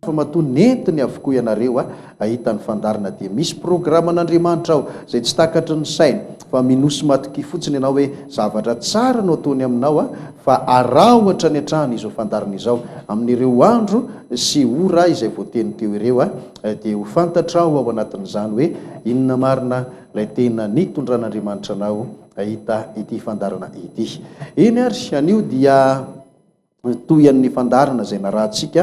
Fa matoa nentiny avokoa ianareo hahita ny fandaharana dia misy programan'Andriamanitra ao izay tsy takatry ny saina fa minoa sy matokia fotsiny ianao hoe zavatra tsara no ataony aminao fa araho hatrany hatrany izao fandaharana izao amin'ireo andro sy ora izay voateny teo ireo dia ho fantatrao ao anatin'izany hoe inona marina ilay tena nitondran'Andriamanitra anao hahita ity fandaharana ity. Eny ary anio dia Toy an'ny fandaharana izay narahantsika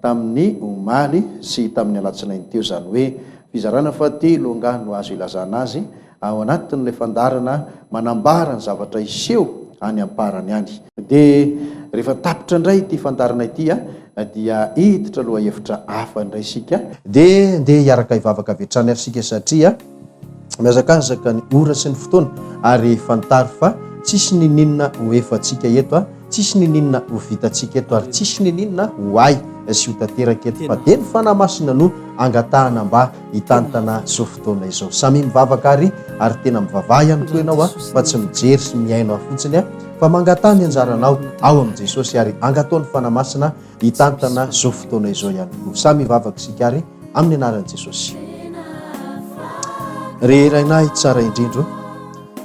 tamin'ny omaly sy tamin'ny alatsinainy teo, izany hoe fizarana fahatelo angaha no azo ilazana azy, ao anatin'ilay fandaharana manambara ny zavatra hiseho any am-parany any. Dia rehefa tapitra indray ity fandaharana ity dia hiditra lohahevitra hafa indray isika. Dia ndeha hiaraka hivavaka avy hatrany ary isika satria mihazakazaka ny ora sy ny fotoana ary fantaro fa tsisy niniana ho efantsika eto a. Tsisy niniana ho vitantsika eto ary tsisy niniana ho hay sy ho tanteraka eto fa dia ny Fanahy Masina no angatahana mba hitantana zao fotoana izao. Samia mivavaka ary ary tena mivavaha ihany koa ianao fa tsy mijery sy mihaino ahy fotsiny fa mangataha ny anjaranao ao amin'i Jesosy ary angatao ny Fanahy Masina hitantana zao fotoana izao ihany koa. Samy hivavaka isika ary amin'ny anaran'i Jesosy. Ry Rainay tsara indrindra o,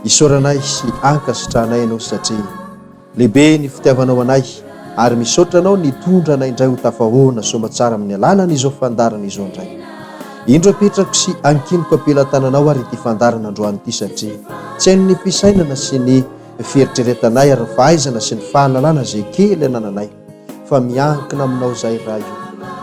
isaoranay sy ankasitrahanay Ianao satria Lehibe ny fitiavanao anay ary misaotra anao nitondra anay indray ho tafahoana soamatsara amin'ny alalan'izao fandaharana izao indray. Indro apetrako sy ankiniko am-pelatananao ary ity fandaharana androany ity satria tsy hain'ny fisainana sy ny fieritreretanay ary ny fahaizana sy ny fahalalana izay kely anananay fa miankina aminao izahay Ray o.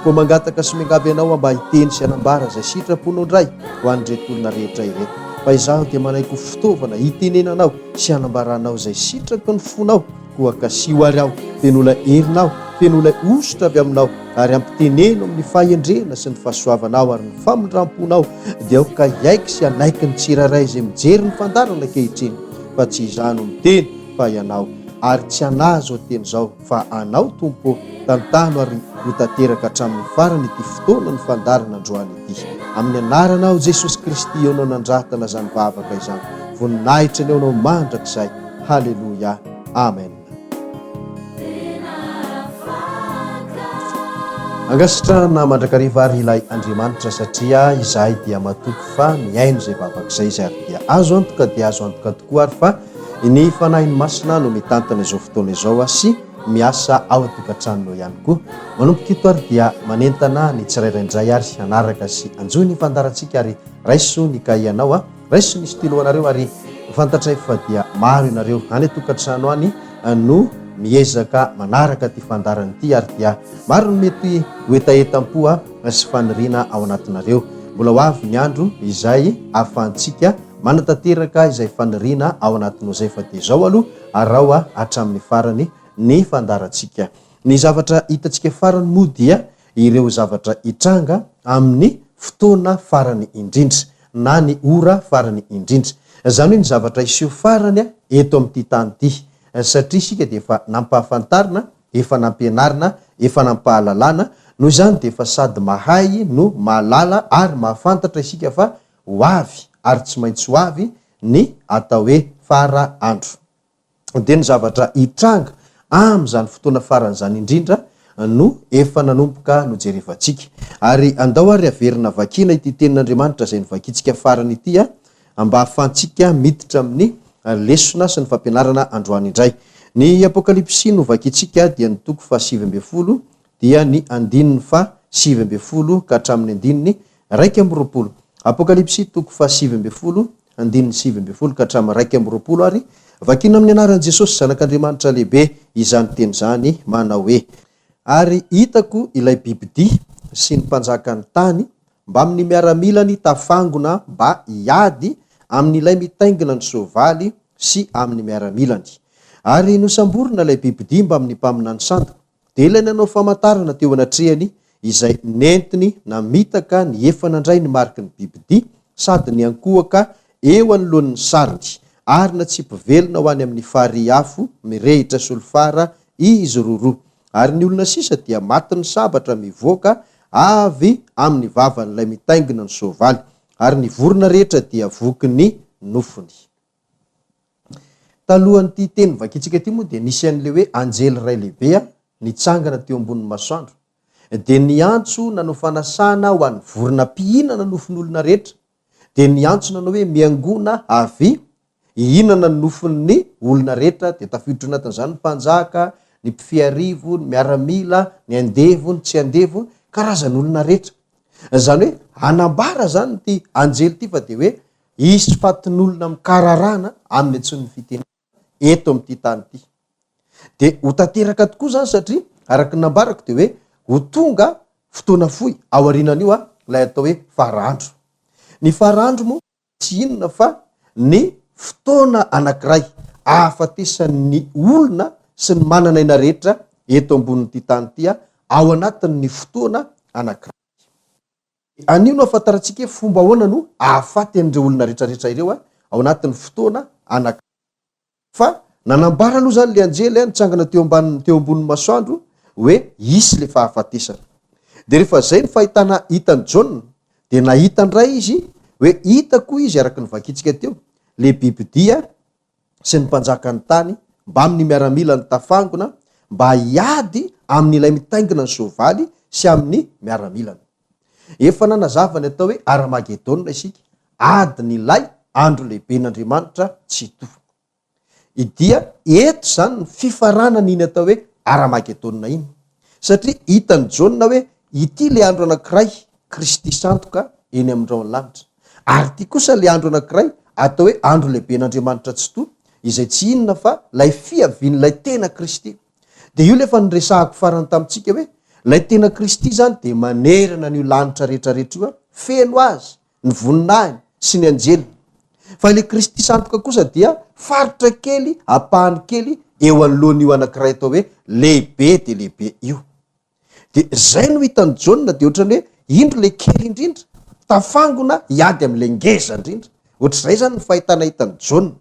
Koa mangataka sy miangavy anao aho mba hiteny sy hanambara izay sitraponao indray ho an'ireto olona rehetra ireto fa izaho dia manaiky ho fitaovana hitenenanao sy hanambaranao izay sitraky ny fonao, koa kasiho ary aho, feno ilay herinao, feno ilay hosotra avy aminao, ary ampiteneno amin'ny fahendrena sy ny fahasoavanao ary ny famindram-ponao, dia aoka hiaiky sy hanaiky ny tsirairay izay mijery ny fandaharana ankehitriny, fa tsy izaho no miteny, fa Ianao, ary tsy anah izao teny izao, fa Anao, Tompo ô, tantano ary ho tanteraka hatramin'ny farany ity fotoana ny fandaharana androany ity. Amin'ny Anaranao Jesosy Kristy eo no anandratana izany vavaka izany. Voninahitra anie ho Anao mandrakizay. Haleloia. Amen. Ankasitrahana mandrakariva ary ilay Andriamanitra satria izahay dia matoky fa mihaino izay vavaka izay Izy ary dia azo antoka dia azo antoka tokoa ary fa ny Fanahiny Masina no mitantana izao fotoana izao sy miasa ao an-tokantranonao ihany koa. Manomboka eto ary dia manentana ny tsirairay indray ary hanaraka sy hanjohy ny fandaharantsika ary raiso ny kahie anao a, raiso ny stylo anareo ary fantatray fa dia maro ianareo any an-tokantrano any no miezaka manaraka ity fandaharana ity ary dia maro ny mety ho hetahetam-po sy faniriana ao anatinareo. Mbola ho avy ny andro izay ahafahantsika manatanteraka izay faniriana ao anatinao izay fa dia izao aloha Araho hatramin'ny farany ny fandaharantsika. Ny zavatra hitantsika farany moa dia ireo zavatra hitranga amin'ny fotoana farany indrindra, na ny ora farany indrindra. Izany hoe ny zavatra hiseho farany eto amin'ity tany ity. Satria isika dia efa nampahafantarina, efa nampianarina, efa nampahalalana, noho izany dia efa sady mahay no mahalala ary mahafantatra isika fa ho avy ary tsy maintsy ho avy ny atao hoe fara andro. Dia ny zavatra hitranga amin'izany fotoana farany izany indrindra no efa nanomboka nojerevantsika. Ary andao ary haverina vakiana ity tenin'Andriamanitra izay novakintsika farany ity mba hahafahantsika miditra amin'ny lesona sy ny fampianarana androany indray. Ny Apokalypsy novakintsika dia ny toko faha 19 dia ny andininy faha 19 ka hatramin'ny andininy 21. Apokalypsy toko faha 19, andininy 19 ka hatramin'ny 21 ary vakina amin'ny anaran'i Jesosy Zanak'Andriamanitra lehibe izany teny izany manao hoe, Ary hitako ilay bibidia sy ny mpanjakan'ny tany mbamin'ny miaramilany tafangona mba hiady amin'ilay mitaingina ny soavaly sy amin'ny miaramilany. Ary nosamborina ilay bibidia mbamin'ny mpaminany sandoka, Dia ilay nanao famantarana teo anatrehany izay nentiny namitaka ny efa nandray ny mariky ny bibidia sady niankohoka eo anoloan'ny sariny, ary natsipy velona ho any amin'ny farihy afo mirehitra solifara izy roroa. Ary ny olona sisa dia matin'ny sabatra mivoaka avy amin'ny vavan'ilay mitaingina ny soavaly, ary ny vorona rehetra dia vokin'ny nofony. Talohan'ity teny vakintsika ity moa dia nisy an'ilay hoe anjely iray lehibe nitsangana teo ambonin'ny masoandro. Dia niantso nanao fanasana ho an'ny vorona mpihinana nofon'olona rehetra, dia niantso nanao hoe, Miangona avia hihinana ny nofon'ny olona rehetra, dia tafiditra ao anatin'izany ny mpanjaka, ny mpifiarivo, ny miaramila, ny andevo, ny tsy andevo, karazan'olona rehetra. Izany hoe hanambara izany ity anjely ity fa dia hoe hisy fatin'olona mikararana amin'ny antson'ny fitenenana eto amin'ity tany ity. Dia ho tanteraka tokoa izany satria araka ny nambarako dia hoe ho tonga fotoana fohy aorianan'io ilay atao hoe fara andro. Ny fara andro moa tsy inona fa ny fotoana anankiray ahafatesan'ny olona sy ny manan'aina rehetra eto ambonin'ity tany ity ao anatin'ny fotoana anankiray. Anio no ahafantarantsika hoe fomba ahoana no ahafaty an'ireo olona rehetrarehetra ireo ao anatin'ny fotoana anankiray. Fa nanambara aloha izany ilay anjely nitsangana teo ambanin'ny teo ambonin'ny masoandro hoe hisy ilay fahafatesana. Dia rehefa izay ny fahitana hitan'i Jaona, dia nahita indray izy hoe hitako izy araka ny vakintsika teo, ilay bibidia sy ny mpanjakan'ny tany mbamin'ny miaramilany tafangona mba hiady amin'ilay mitaingina ny soavaly sy amin'ny miaramilany. Efa nanazava ny atao hoe Aramagedona isika, adin'ilay andro lehiben'Andriamanitra Tsitoha. Dia eto izany ny fifaranan'iny atao hoe Aramagedona iny, satria hitan'i Jaona hoe ity ilay andro anankiray Kristy sandoka eny amin'ny rahon'ny lanitra, ary ity kosa ilay andro anankiray atao hoe andro lehiben'Andriamanitra Tsitoha, izay tsy inona fa ilay fiavian'ilay tena Kristy. Dia io ilay efa niresahako farany tamintsika hoe ilay tena Kristy izany dia manerana an'io lanitra rehetra rehetra io, feno azy, ny voninahiny sy ny anjeliny. Fa ilay Kristy sandoka kosa dia faritra kely, ampahany kely eo anoloan'io anankiray atao hoe lehibe dia lehibe io. Dia izay no hitan'i Jaona dia ohatran'ny hoe indro ilay kely indrindra, tafangona hiady amin'ilay ngeza indrindra. Ohatr'izay izany ny fahitana hitan'i Jaona.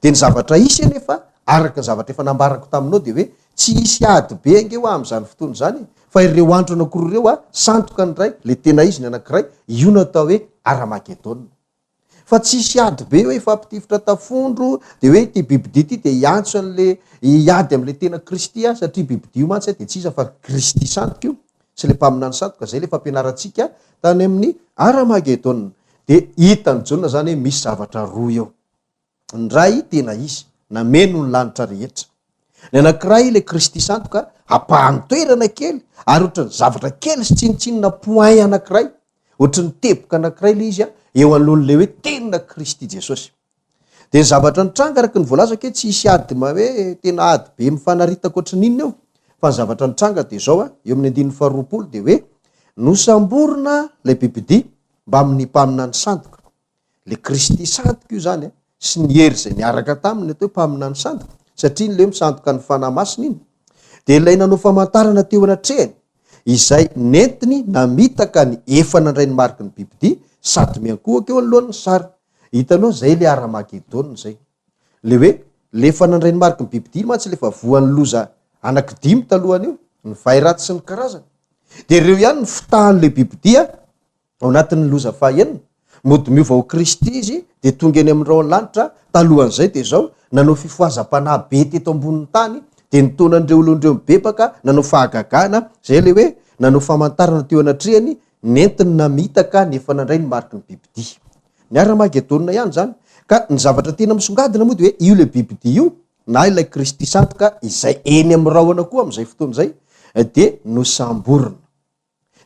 Dia ny zavatra hisy anefa, araka ny zavatra efa nambarako taminao dia hoe tsy hisy ady be ange hoa amin'izany fotoana izany e, fa ireo andro anankiroa ireo a, sandoka ny iray, ilay tena izy ny anankiray, io no atao hoe Aramagedona. Fa tsy hisy ady be hoe hifampitifitra tafondro, dia hoe ity bibidia ity dia hiantso an'le, hiady amin'ilay tena Kristy aho, satria bibidia io mantsy dia tsy iza fa Kristy sandoka io, sy ilay mpaminany sandoka, izay ilay fampianarantsika tany amin'ny Aramagedona. Dia hitan'i Jaona izany hoe misy zavatra roa eo. Ny iray tena izy, nameno ny lanitra rehetra. Ny anankiray ilay Kristy sandoka, ampahany toerana kely, ary ohatran'ny zavatra kely sy tsinontsinona point anankiray, Ohatry ny teboka anankiray ilay izy eo anoloan'ilay hoe tena Kristy Jesosy. Dia ny zavatra nitranga araka ny voalazako hoe tsy hisy ady ma hoe tena ady be mifanaritaka ohatry ny inona eo, fa ny zavatra nitranga dia izao, eo amin'ny andininy faharoapolo dia hoe nosamborina ilay bibidia mbamin'ny mpaminany sandoka. Le Kristy sandoka io zany a, sy ny hery izay niaraka taminy atao hoe mpaminany sandoka, satria iny le hoe misandoka ny Fanahy Masina iny, dia ilay nanao famantarana teo anatrehany, izay nentiny namitaka ny efa nandray ny mariky ny bibidia sady miankohoka eo anoloan'ny sary. Hitanao, zay le Aramagedona zay. Le hoe le efa nandray ny mariky ny bibidia mantsy le efa voan'ny loza anaky dimy talohan'io, ny vay ratsy sy ny karazany. Dia ireo ihany ny fitahan'ilay bibidia Ao anatin'ny loza fahaenina, mody miova ho Kristy izy dia tonga eny amin'ny rahon'ny lanitra, talohan'izay dia izao, nanao fifohazam-panahy be teto ambonin'ny tany, dia nitaona an'ireo olona ireo mibebaka, nanao fahagagana, izay ilay hoe nanao famantarana teo anatrehany, nentiny namitaka ny efa nandray ny mariky ny bibidia. Ny Aramagedona ihany izany. Ka ny zavatra tena misongadina moa dia hoe io ilay bibidia io, na ilay Kristy sandoka izay eny amin'ny rahona koa amin'izay fotoana izay, dia nosamborina.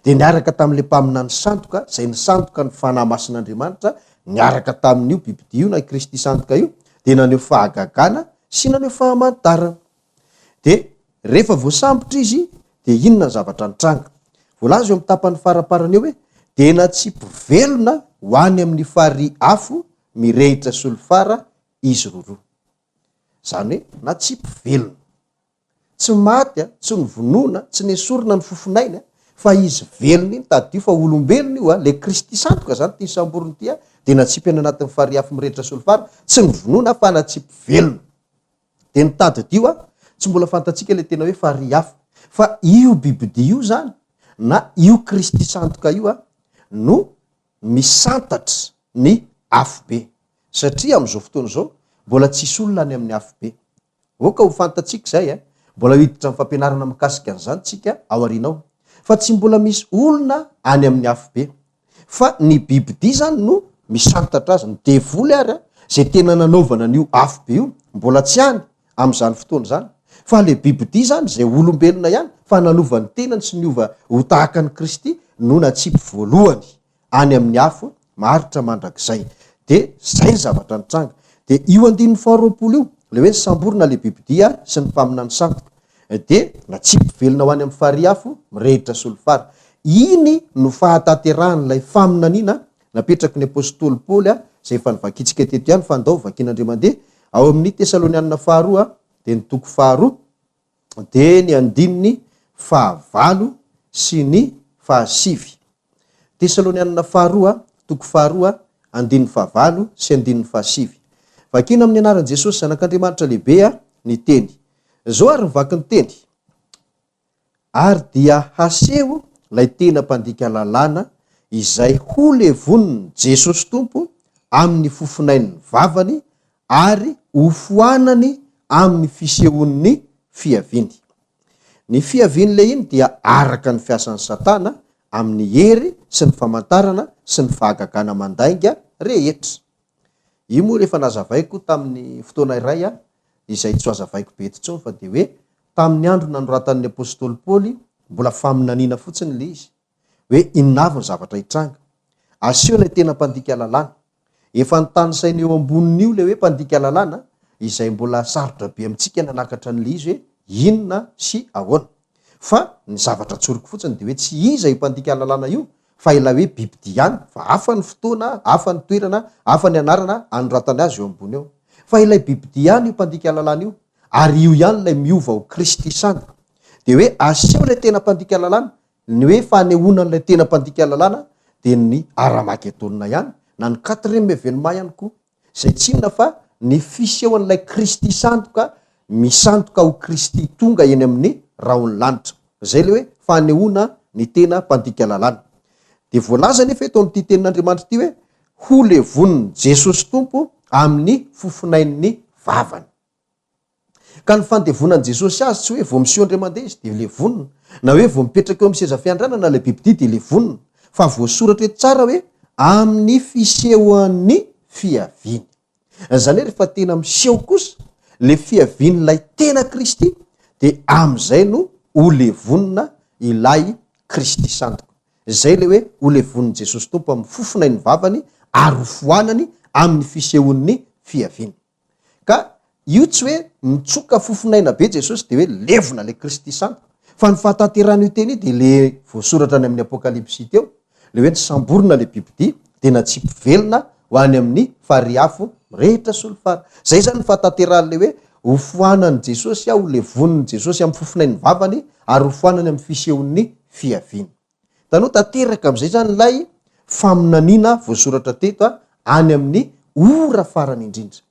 Dia niaraka tamin'ilay mpaminany sandoka, izay nisandoka ny Fanahy Masin'Andriamanitra, niaraka tamin'io bibidia io na i Kristy sandoka io, dia naneho fahagagana sy naneho famantarana. Dia rehefa voasambotra izy, dia inona ny zavatra nitranga? Voalaza eo amin'ny tapany faraparany eo hoe, dia natsipy velona ho any amin'ny farihy afo mirehitra solifara izy roroa. Izany hoe natsipy velona. Tsy maty a, tsy novonoina, tsy nesorina ny fofonainy a, fa izy velona iny, tadidio fa olombelona io a, le Kristy sandoka zany ity samborina ity a, dia natsipy any anatin'ny farihy afo mirehitra solifara, tsy novonoina fa natsipy velona. Dia ny tadidio a, tsy mbola fantatsika le tena hoe farihy afo, fa io bibidia io zany, na io Kristy sandoka io a, no misantatra ny afobe, satria amin'izao fotoana izao mbola tsisy olona any amin'ny afobe. Aoka ho fantatsika izay eh! Mbola hiditra amin'ny fampianarana mikasika an'izany tsika ao aoriana ao. Fa tsy mbola misy olona any amin'ny afobe. Fa ny bibidia izany no misantatra azy, ny devoly ary izay tena nanaovana an'io afobe io, mbola tsy any amin'izany fotoana izany. Fa ilay bibidia izany izay olombelona ihany fa nanova ny tenany sy niova ho tahaka an'i Kristy no natsipy voalohany any amin'ny afo maharitra mandrakizay. Dia izay ny zavatra nitranga. Dia io andininy faharoapolo io, ilay hoe nisamborina ilay bibidia sy ny mpaminany sandoka, dia natsipy velona ho any amin'ny farihy afo mirehitra solifara. Iny no fahatanterahan'ilay faminaniana napetraky ny apostoly Paoly, izay efa novakintsika teto ihany fa andao vakiana indray mandeha, ao amin'ny Tesalonianina faharoa, dia ny toko faharoa, dia ny andininy fahavalo sy ny fahasivy. Tesalonianina faharoa, toko faharoa, andininy fahavalo sy andininy fahasivy. Vakina amin'ny anaran'i Jesosy Zanak'Andriamanitra lehibe ny teny. Izao ary ny vakin'ny teny, Ary dia haseho ilay tena mpandika lalàna izay holevonin'i Jesosy Tompo amin'ny fofonain'ny vavany ary hofoanany amin'ny fisehoan'ny fiaviany. Ny fiavian'ilay iny dia araka ny fiasan'i Satana amin'ny hery sy ny famantarana sy ny fahagagana mandainga rehetra. Io moa efa nazavaiko tamin'ny fotoana iray izay tsy ho azavaiko be eto intsony fa dia hoe tamin'ny andro nanoratan'ny apostoly Paoly mbola faminaniana fotsiny ilay izy hoe inona avy ny zavatra hitranga. Aseho ilay tena mpandika lalàna. Efa notanisaina eo ambonin'io ilay hoe mpandika lalàna, izay mbola sarotra be amintsika ny hanakatra an'ilay izy hoe inona sy ahoana. Fa ny zavatra tsoriko fotsiny dia hoe tsy iza io mpandika lalàna io fa ilay hoe bibidia ihany, fa hafa ny fotoana, hafa ny toerana, hafa ny anarana anoratany azy eo ambony eo. Fa ilay bibidia ihany io mpandika lalàna io, ary io ihany ilay miova ho Kristy sandoka. Dia hoe aseho ilay tena mpandika lalàna, Ny hoe fanehoana an'ilay tena mpandika lalàna dia ny Aramagedona ihany, na ny quatrième événement ihany koa, izay tsy inona fa ny fisehoan'ilay Kristy sandoka misandoka ho Kristy tonga eny amin'ny rahon'ny lanitra. Izay ilay hoe fanehoana ny tena mpandika lalàna. Dia voalaza anefa eto amin'ity tenin'Andriamanitra ity hoe ho levonin'i Jesosy Tompo amin'ny fofonain'ny vavany. Ka ny fandevonan'i Jesosy azy tsy hoe vao miseho indray mandeha izy dia levonina, na hoe vao mipetraka eo amin'ny seza fiandranana ilay bibidia dia levonina, fa voasoratra eto tsara hoe amin'ny fisehoan'ny fiaviany. Izany hoe rehefa tena miseho kosa ilay fiavian'ilay tena Kristy dia amin'izay no ho levonina ilay Kristy sandoka. Izay ilay hoe ho levonin'i Jesosy Tompo amin'ny fofonain'ny vavany ary hofoanany amin'ny fisehoan'ny fiaviany. Ka io tsy hoe mitsoka fofon'aina be Jesosy dia hoe levona ilay Kristy sandoka. Fa ny fahatanterahan'io teny io dia le voasoratra any amin'ny Apokalypsy teo, le hoe nisamborina ilay bibidia dia natsipy velona ho any amin'ny farihy afo mirehitra solifara. Zay zany ny fahatanterahan'ilay hoe hofoanan'i Jesosy aho, holevonin'i Jesosy amin'ny fofonain'ny vavany ary hofoanany amin'ny fisehon'ny fiaviany. Hitanao, tanteraka amin'izay izany ilay faminaniana voasoratra teto any amin'ny ora farany indrindra.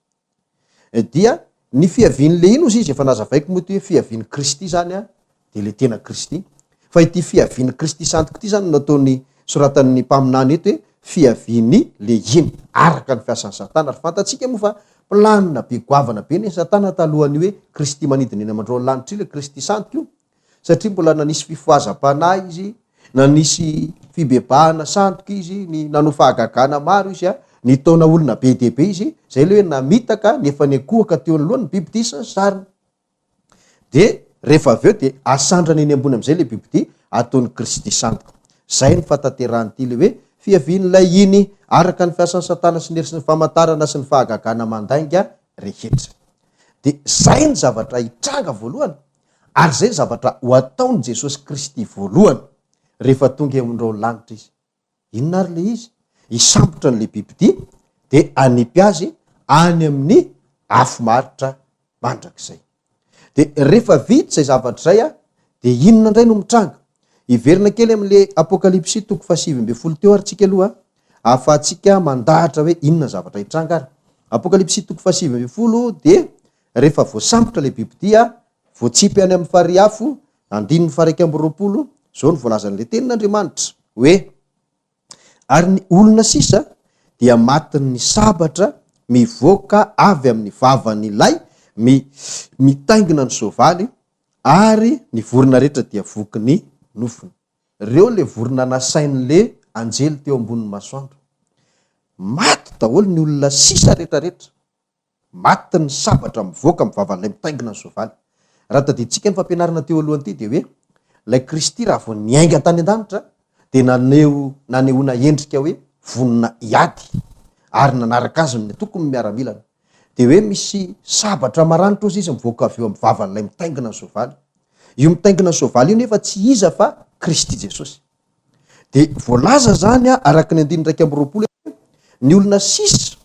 Dia ny fiavian'ilay ino ozy izy, efa nazavaiko moa ity hoe fiavian'i Kristy izany dia ilay tena Kristy. Fa ity fiavian'i Kristy sandoka ity izany no nataony soratan'ny mpaminany eto hoe fiavian'i lehiny, araka ny fiasan'i Satana. Ary fantatsika moa fa planina be goavana be ny Satana talohan'io hoe Kristy manidina eny aman-drahon'ny lanitra io, ilay Kristy sandoka io. satria mbola nanisy fifohazam-panahy izy, nanisy fibebahana sandoka izy, ny nanao fahagagana maro izy, nitaona olona be dia be izy, izay ilay hoe namitaka ny efa niankohoka teo anoloany ny bibidia sy ny sariny. Dia rehefa avy eo dia asandrany eny ambony amin'izay ilay bibidia ataon'i Kristy sandoka. Izay ny fahatanterahan'ity ilay hoe fiavian'ilay iny araka ny fiasan'i Satana sy ny hery sy ny famantarana sy ny fahagagana mandainga rehetra. Dia izay ny zavatra hitranga voalohany Ary izay ny zavatra ho ataon'i Jesosy Kristy voalohany rehefa tonga eo amin'ireo lanitra Izy. Inona ary ilay izy? Hisambotra an'ilay bibidia dia hanipy azy any amin'ny afo maharitra mandrakizay. Dia rehefa vita izay zavatra izay, dia inona indray no mitranga? Hiverina kely amin'ilay Apokalypsy toko fahasivy ambin'ny folo teo ary tsika aloha, ahafahantsika mandahatra hoe inona ny zavatra hitranga ary. Apokalypsy toko fahasivy ambin'ny folo dia Rehefa voasambotra ilay bibidia, voatsipy any amin'ny farihy afo, andininy faha-21, izao no voalazan'ilay tenin'Andriamanitra, hoe, Ary ny olona sisa dia matin'ny sabatra mivoaka avy amin'ny vavan'ilay mi, mitaingina ny soavaly, ary ny vorona rehetra dia voky ny nofony. Reo le vorona nasain'le anjely teo ambonin'ny masoandro. Maty daholo ny olona sisa retraretra. Maty ny sabatra mivoaka amin'ny vavan'ilay mitaingina ny soavaly. Raha tadidintsika ny fampianarana teo alohany ity dia hoe ilay Kristy raha vao niainga tany an-danitra dia naneho nanehoana endrika hoe vonona hiady ary nanaraka azy ny tokon'ny miaramilany. Dia hoe misy sabatra maranitra ozy izy mivoaka avy eo amin'ny vavan'ilay mitaingina ny soavaly. Io mitaingina ny soavaly io nefa tsy iza fa Kristy Jesosy. Dia voalaza izany araka ny andininy 21 hoe ny olona sisa,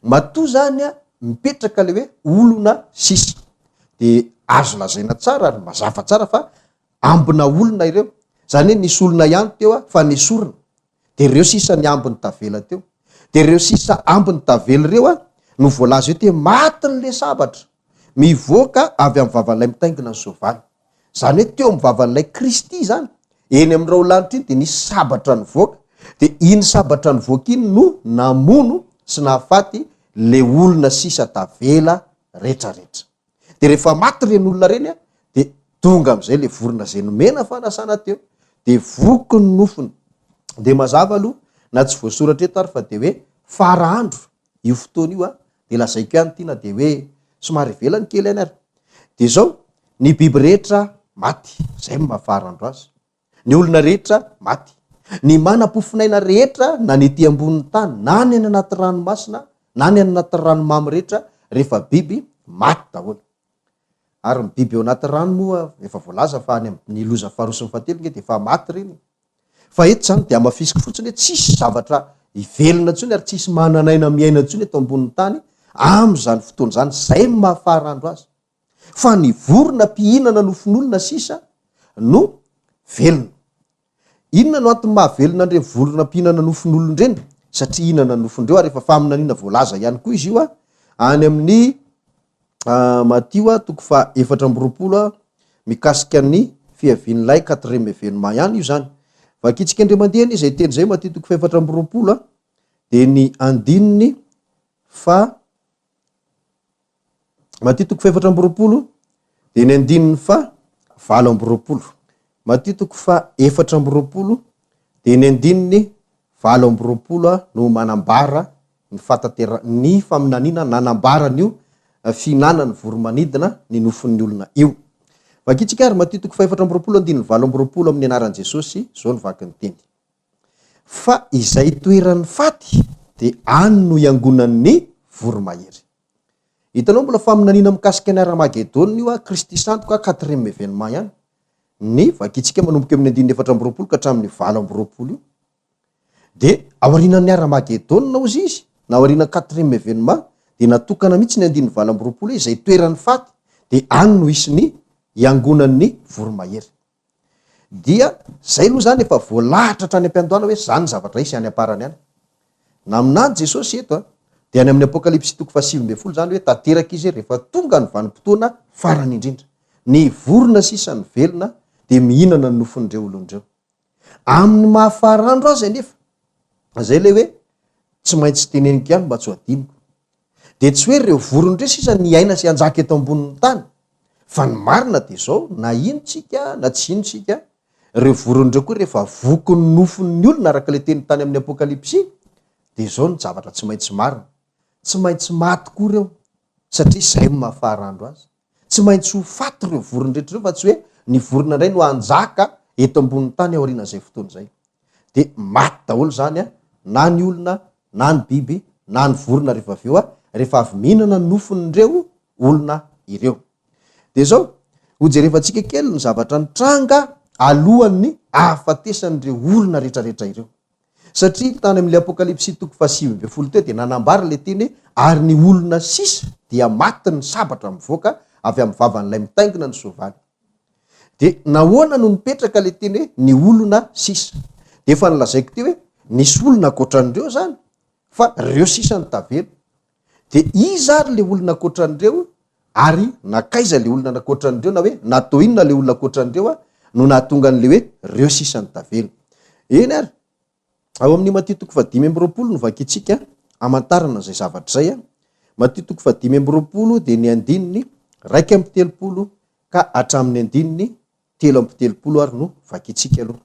matoa izany mipetraka ilay hoe olona sisa. Dia azo lazaina tsara ary mazava tsara fa ambina olona ireo. Izany hoe nisy olona ihany teo fa nesorina. Dia ireo sisa ny ambiny tavela teo. Dia ireo sisa ambiny tavela ireo no voalaza eto hoe matin'ilay sabatra mivoaka avy amin'ny vavan'ilay mitaingina ny soavaly. Izany hoe teo amin'ny vavan'ilay Kristy izany, eny amin'ny raolanitra iny dia nisy sabatra nivoaka, dia iny sabatra nivoaka iny no namono sy nahafaty le olona sisa tavela retraretra. Dia rehefa maty ireny olona ireny dia tonga amin'izay le vorona izay nomena fanasana teo, dia voky ny nofony. Dia mazava aloha na tsy voasoratra eto ary fa dia hoe fara andro io fotoana io dia lazaiko ihany ity na dia hoe somary ivelany kely ihany ary. Dia izao, ny biby rehetra maty, izay no maha faharandro azy. Ny olona rehetra maty. Ny manam-pofonaina rehetra na ny ety ambonin'ny tany na ny any anaty ranomasina na ny any anaty ranomamy rehetra rehefa biby, maty daholo. Ary ny biby ao anaty rano moa efa voalaza fa any amin'ny loza faharoa sy ny fahatelo nge dia efa maty ireny e. Fa eto izany dia hamafisiko fotsiny hoe tsisy zavatra hivelona intsony ary tsisy manan'aina miaina intsony eto ambonin'ny tany amin'izany fotoana izany, izay no maha faharandro azy. Fa ny vorona mpihinana nofon'olona sisa no velona. Inona no antony maha velona an'ireny vorona mpihinana nofon'olona ireny? Satria hihinana ny nofon'ireo ary efa faminaniana voalaza ihany koa izy io any amin'ny Matio toko faha 24 mikasika ny fiavian'ilay quatrième événement ihany io izany. Vakintsika indray mandeha anie izay teny izay Matio toko faha 24 dia ny andininy faha Matio toko faha 24 dia ny andininy faha 28. Matio toko faha 24 dia ny andininy 28 no manambara ny fahatantera ny faminaniana nanambara an'io fihinanan'ny voro-manidina ny nofon'ny olona io. Vakintsika ary Matio toko fahefatra amby 20 andininy 28 amin'ny anaran'i Jesosy, izao no vaky ny teny. Fa izay toeran'ny faty dia any no iangonan'ny voromahery. Hitanao mbola faminaniana mikasika ny Aramagedona io a, Kristy sandoka, quatrième événement ihany. Ny vakintsika manomboka eo amin'ny andininy 24 ka hatramin'ny 28 io. Dia aorianan'ny Haramagedona hozy izy, na aorianan'ny quatrième événement, dia natokana mihitsy ny andininy 28 hoe izay toeran'ny faty, dia any no hisy ny hiangonan'ny voromahery. Dia izay aloha izany efa voalahatra hatrany am-piandohana hoe izany ny zavatra hisy any am-parany any. Naminany Jesosy eto an, dia any amin'ny Apokalypsy toko faha-19 izany hoe tanteraka izy rehefa tonga ny vanim-potoana farany indrindra. Ny vorona sisa ny velona dia mihinana ny nofon'ireo olona ireo. Amin'ny maha farandro azy anefa, izay ilay hoe tsy maintsy teneniko ihany mba tsy ho adinoko, dia tsy hoe ireo vorona ireo sisa ny hiaina sy hanjaka eto ambonin'ny tany, fa ny marina dia izao, na hino tsika na tsy hino tsika, ireo vorona ireo koa rehefa vokin'ny nofon'ny olona araka ilay teny tany amin'ny Apokalypsy, dia izao ny zavatra tsy maintsy marina, tsy maintsy maty koa ireo, satria izay no maha farandro azy. Tsy maintsy ho faty ireo vorona rehetra ireo fa tsy hoe ny vorona indray no hanjaka eto ambonin'ny tany aorianan'izay fotoana izay. Dia maty daholo izany na ny olona na ny biby na ny vorona rehefa avy eo rehefa avy mihinana ny nofon'ireo olona ireo. Dia izao, hojerevantsika kely ny zavatra nitranga alohan'ny ahafatesan'ireo olona rehetrarehetra ireo. Satria tany amin'ilay Apokalypsy toko faha-19 teo dia nanambara ilay teny hoe, Ary ny olona sisa dia matin'ny sabatra mivoaka avy amin'ny vavan'ilay mitaingina ny soavaly. Dia nahoana no nipetraka ilay teny hoe ny olona sisa? Dia efa nolazaiko teo hoe nisy olona ankoatran'ireo izany fa ireo sisa no tavela. Dia iza ary ilay olona ankoatran'ireo ary nankaiza ilay olona ankoatran'ireo na hoe natao inona ilay olona ankoatran'ireo no nahatonga an'ilay hoe ireo sisa no tavela. Eny ary, ao amin'ny Matio toko faha-25 no vakintsika hamantarana izay zavatra izay. Matio toko faha-25 dia ny andininy 31 ka hatramin'ny andininy 33 ary no vakintsika aloha.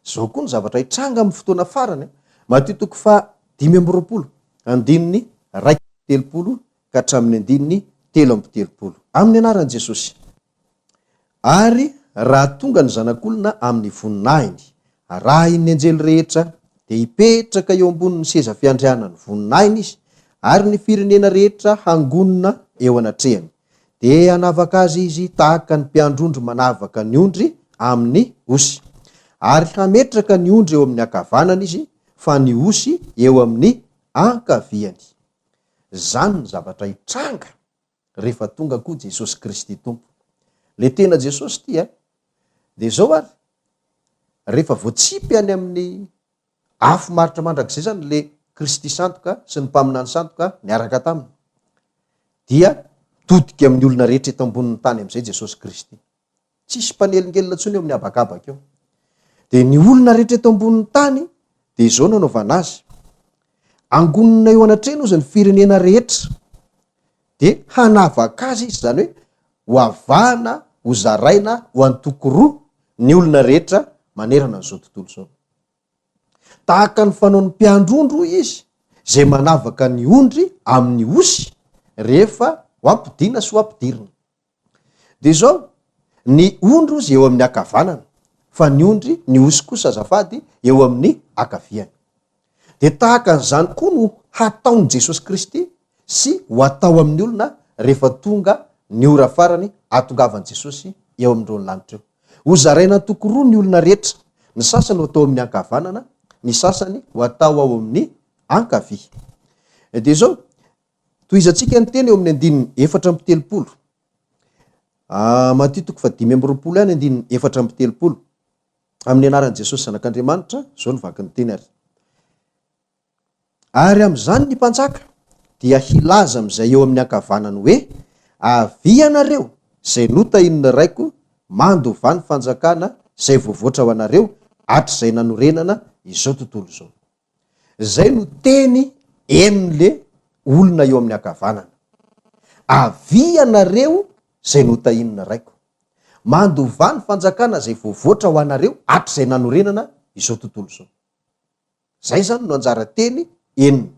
Izao koa ny zavatra hitranga amin'ny fotoana farany, Matio toko faha 25, andininy 31 ka hatramin'ny andininy 33. Amin'ny anaran'i Jesosy. Ary raha tonga ny Zanak'olona amin'ny voninahiny, arahin'ny anjely rehetra, dia hipetraka eo ambonin'ny seza fiandrianan'ny voninahiny izy, ary ny firenena rehetra hangonina eo anatrehany. Dia hanavaka azy izy tahaka ny mpiandry ondry manavaka ny ondry amin'ny osy. Ary hametraka ny ondry eo amin'ny ankavanany izy, fa ny osy eo amin'ny ankaviany. Izany ny zavatra hitranga rehefa tonga koa Jesosy Kristy Tompo. Le tena Jesosy ty a! De zao ary, rehefa voatsipy any amin'ny afo maharitra mandrakizay zany le Kristy sandoka sy ny mpaminany sandoka niaraka taminy, dia mitodika amin'ny olona rehetra eto ambonin'ny tany amizay Jesosy Kristy. Tsisy mpanelingelina intsony eo amin'ny habakabaka eo. Dia ny olona rehetra eto ambonin'ny tany dia izao no anaovana azy. Angonina eo anatrehany ozy ny firenena rehetra. Dia hanavaka azy izy, izany hoe ho avahana, ho zaraina ho antoko roa ny olona rehetra manerana an'izao tontolo izao. Tahaka ny fanaon'ny mpiandry ondry hoy izy, izay manavaka ny ondry amin'ny osy rehefa ho ampodiana sy ho ampidirina. Dia izao, ny ondry ozy eo amin'ny ankavanana, fa ny ondry, ny osy kosa azafady, eo amin'ny ankaviany. Dia tahaka an'izany koa no hataon'i Jesosy Kristy sy ho atao amin'ny olona rehefa tonga ny ora farany hahatongavan'i Jesosy eo amin'ireo lanitra eo. Hozaraina antoko roa ny olona rehetra, ny sasany ho atao amin'ny ankavanana, ny sasany ho atao ao amin'ny ankavia. Dia izao, Tohizantsika ny teny eo amin'ny andininy 34. Matio toko faha-25 ihany andininy 34. Amin'ny anaran'i Jesosy Zanak'Andriamanitra, izao no vakin'ny teny ary. Ary amin'izany ny mpanjaka dia hilaza amin'izay eo amin'ny ankavanany hoe, Avia ianareo, izay notahian'ny Raiko, mandovà ny fanjakana izay voavoatra ho anareo hatrizay nanorenana izao tontolo izao. Zay no teny henon'le olona eo amin'ny ankavanana. Avia ianareo zay notahian'ny Raiko. Mandovà ny fanjakana zay voavoatra ho anareo hatrizay nanorenana izao tontolo izao. Zay zany no anjara teny henony.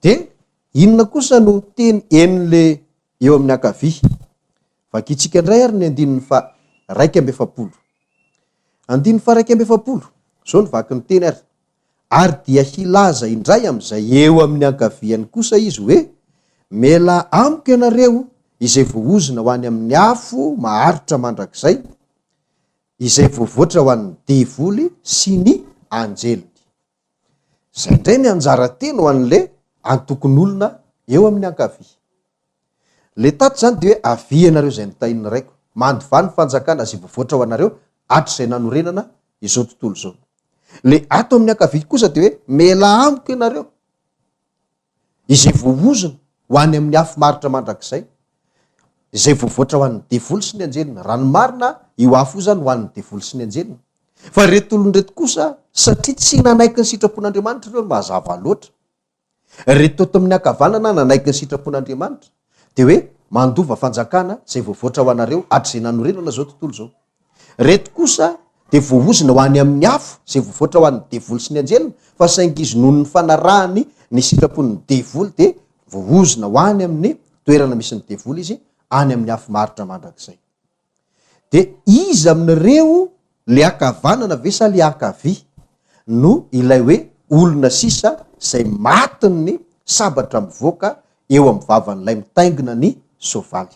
Dia inona kosa no teny henon'le eo amin'ny ankavia? Vakintsika indray ary ny andininy faha 41. Andininy faha 41, izao no vakin'ny teny ary, Ary dia hilaza indray amin'izay eo amin'ny ankaviany kosa izy hoe, Mialà amiko ianareo izay voaozona ho any amin'ny afo maharitra mandrakizay, izay voavoatra ho an'ny devoly sy ny anjeliny. Izay indray ny anjara teny ho an'le antokon'olona eo amin'ny ankavia. Le tato izany dia hoe avia ianareo izay notahin'ny Raiko, mandovà ny fanjakana izay voavoatra ho anareo hatrizay nanorenana izao tontolo izao. Le ato amin'ny ankavia kosa dia hoe mialà amiko ianareo izay voaozona ho any amin'ny afo maharitra mandrakizay, izay voavoatra ho an'ny devoly sy ny anjeliny. Raha ny marina, io afo io izany ho an'ny devoly sy ny anjeliny. Fa ireto olona ireto kosa, satria tsy nanaiky ny sitrapon'Andriamanitra ireo, mazava loatra. Ireto teto amin'ny ankavanana nanaiky ny sitrapon'Andriamanitra, dia hoe mandova fanjakana izay voavoatra ho anareo hatrizay nanorenana izao tontolo izao. Ireto kosa dia voaozona ho any amin'ny afo izay voavoatra ho an'ny devoly sy ny anjeliny, fa saingy izy noho ny fanarahany ny sitrapon'ny devoly dia voaozona ho any amin'ny toerana misy ny devoly izy, any amin'ny afo maharitra mandrakizay. Dia iza amin'ireo, le ankavanana ve sa le ankavia, no ilay hoe olona sisa izay matin'ny sabatra mivoaka eo amin'ny vavan'ilay mitaingina ny soavaly?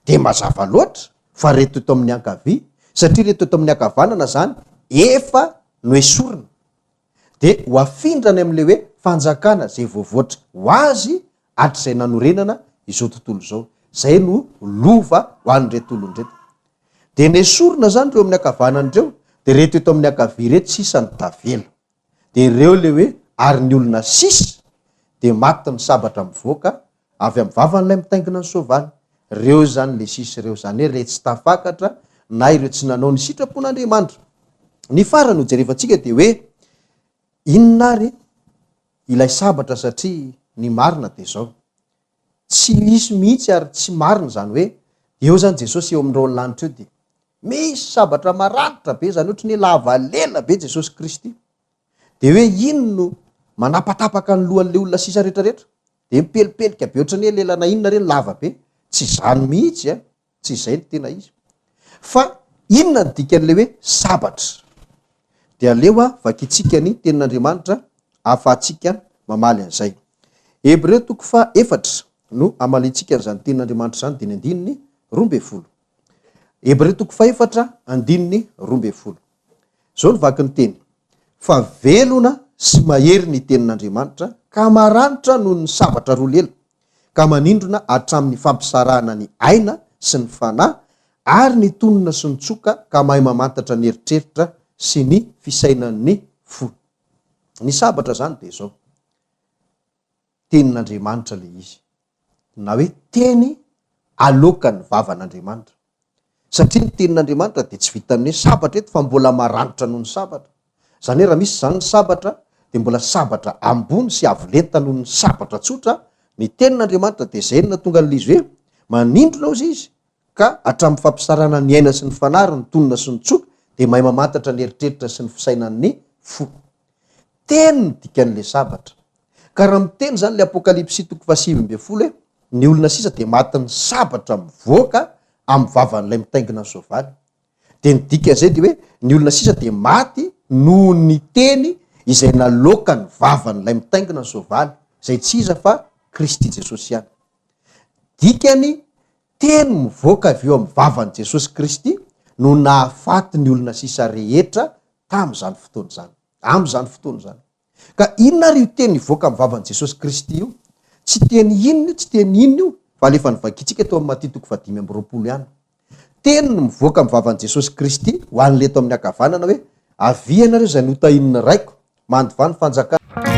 Dia mazava loatra fa reto eto amin'ny ankavia, satria reto eto amin'ny ankavanana zany efa noesorina, dia ho afindra any amin'ilay hoe fanjakana izay voavoatra ho azy hatrizay nanorenana izao tontolo izao. Izay no lova ho an'ireto olona ireto. Dia nesorina zany ireo amin'ny ankavanana ireo, dia reto eto amin'ny ankavia ireto sisa no tavela. Dia ireo ilay hoe ary ny olona sisa dia matin'ny sabatra mivoaka Avy amin'ny vavan'ilay mitaingina ny soavaly. Ireo izany ilay sisa ireo, izany hoe ireo tsy tafakatra na ireo tsy nanao ny sitrapon'Andriamanitra. Ny farany hojerevantsika dia hoe inona ary ilay sabatra satria ny marina dia izao, tsy hisy mihitsy ary tsy marina izany hoe eo izany Jesosy eo amin'ny rahon'ny lanitra eo dia. Misy sabatra maranitra be izany, ohatry ny hoe lava lela be Jesosy Kristy. Dia hoe iny no manapatapaka ny lohan'ilay olona sisa rehetrarehetra. Dia mipelipelika be ohatry ny hoe lelana inona ireny lava be. Tsy izany mihitsy an! Tsy izay no tena izy. Fa inona ny dikan'ilay hoe sabatra? Dia aleo vakintsika ny tenin'Andriamanitra ahafahantsika mamaly an'izay. Hebreo toko faha efatra no hamaliantsika an'izany tenin'Andriamanitra izany dia ny andininy 12. Hebreo toko fahefatra andininy 12. Izao no vaky ny teny, Fa velona sy mahery ny tenin'Andriamanitra ka maranitra noho ny sabatra roa lela, ka manindrona hatramin'ny fampisarahana ny aina sy ny fanahy ary ny tonona sy ny tsoka ka mahay mamantatra ny eritreritra sy ny fisainan'ny fo. Ny sabatra izany dia izao. Tenin'Andriamanitra ilay izy, na hoe teny aloakan'ny vavan'Andriamanitra. Satria ny Tenin'Andriamanitra dia tsy vitan'ny hoe sabatra eto fa mbola maranitra noho ny sabatra. Izany hoe raha misy izany ny sabatra dia mbola sabatra ambony sy avo lenta noho ny sabatra tsotra ny Tenin'Andriamanitra dia izay no nahatonga an'ilay izy hoe manindrona hozy izy ka hatramin'ny fampisarahana ny aina sy ny fanahy ary ny tonona sy ny tsoka dia mahay mamantatra ny eritreritra sy ny fisainan'ny fo. Teny no dikan'ilay sabatra. Ka raha miteny izany ilay Apokalypsy toko faha-19 hoe ny olona sisa dia matin'ny sabatra mivoaka amin'ny vavan'ilay mitaingina ny soavaly. Dia ny dikan'izay dia hoe ny olona sisa dia maty noho ny teny izay naloakan'ny vavan'ilay mitaingina ny soavaly, izay tsy iza fa Kristy Jesosy ihany. Dikany, teny mivoaka avy eo amin'ny vavan'i Jesosy Kristy no nahafaty ny olona sisa rehetra tamin'izany fotoana izany. Amin'izany fotoana izany. Ka inona ary io teny nivoaka amin'ny vavan'i Jesosy Kristy io? Tsy teny inona io, tsy teny inona io, fa alefa novakintsika tao amin'ny Matio toko fahadimy amby 20 ihany. Teny no mivoaka amin'ny vavan'i Jesosy Kristy ho an'ilay eto amin'ny ankavanana hoe, Avia ianareo izay notahian'ny Raiko, mandovà ny fanjakana.